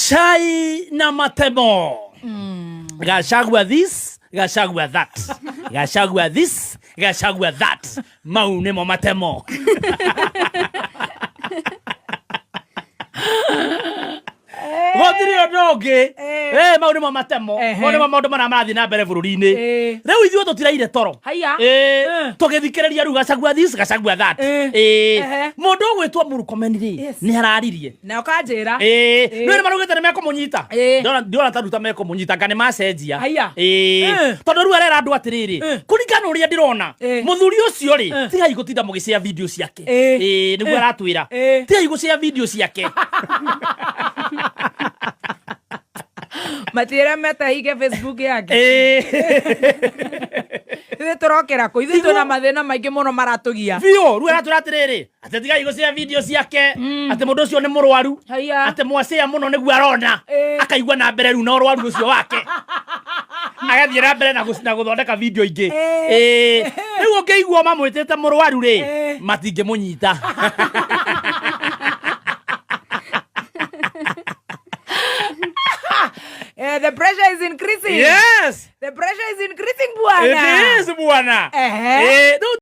Cai na matemo. Gachagua this, Gachagua that. Gachagua this, Gachagua that. Mau nĩmo matemo. Gũtirĩ ũndũ ũngĩ. Eh, mau nĩmo matemo. Mau nĩmo maũndũ marĩa marathiĩ na mbere bũrũri-inĩ. Rĩu ithuĩ tũtiraire toro. Haiya. Tũgĩthikĩrĩria rĩu Gachagua this, Gachagua that. Mũndũ ũgwĩtwo Murkomen rĩ, nĩ araririe. Na ũkanjĩra. Nĩ marugĩte nĩ mekũmũnyita. Ndĩrona ta rĩu ta mekũmũnyita nga nĩ macenjia. Haiya. Tondũ rĩu arera andũ atĩrĩrĩ, kũringana na ũrĩa ndĩrona, mũthuri ũcio rĩ, tigai gũtinda mũgĩcea video ciake. Nĩguo aratwĩra. Tigai gũcea video ciake. Matiĩre metahinge Facebook yake. Ithuĩ tũrokera kũ? Ithuĩ twĩna mathĩna maingĩ mũno maratũgia. Biũ, rĩu aratwĩra atĩrĩrĩ, atĩ tigai gũcea video ciake, atĩ mũndũ ũcio nĩ mũrwaru. Haiya. Atĩ mwacea mũno nĩguo arona. Akaigua na mbere rĩu na ũrwaru ũcio wake. Agathiĩ na mbere na gũthondeka video ingĩ. Rĩu ũngĩigua mamwĩtĩte mũrwaru rĩ, matingĩmũnyita. The pressure is increasing. Yes. The pressure is increasing, bwana. It is, bwana. Ehe. Rĩu